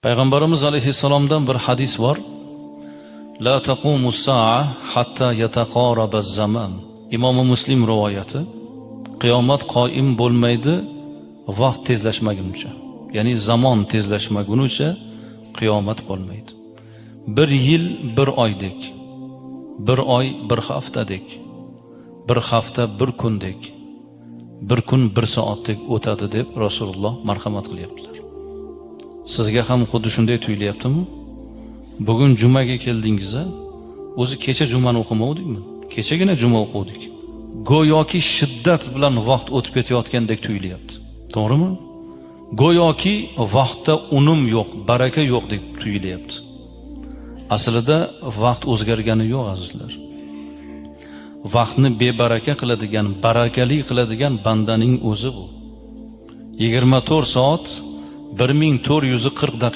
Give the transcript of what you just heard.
Payg'ambarimiz alayhissalomdan bir hadis bor. La taqumu saa hatta yataqaraba zaman. Imomi Muslim rivoyati. Qiyomat qoim bo'lmaydi vaqt tezlashmaguncha. Ya'ni zamon tezlashmagunicha qiyomat bo'lmaydi. Bir yil bir oydek, bir oy bir haftadek, bir hafta bir kundek, bir kun bir soatdek o'tadi deb Rasululloh marhamat qilyaptilar. Sizga ham xuddi shunday tuyulyaptimi? Bugun jumaga keldingiz a? O'zi kecha jumani o'qimovdikmi? Kechagina juma o'quvdik. Go'yoki shiddat bilan vaqt o'tib ketayotgandek tuyulyapti. To'g'rimi? Go'yoki vaqtda unum yo'q, baraka yo'q deb tuyulyapti. Aslida vaqt o'zgargani yo'q, azizlar. Vaqtni bebaraka qiladigan, barakali qiladigan bandaning o'zi bu. 24 soat 1440 daqiqa.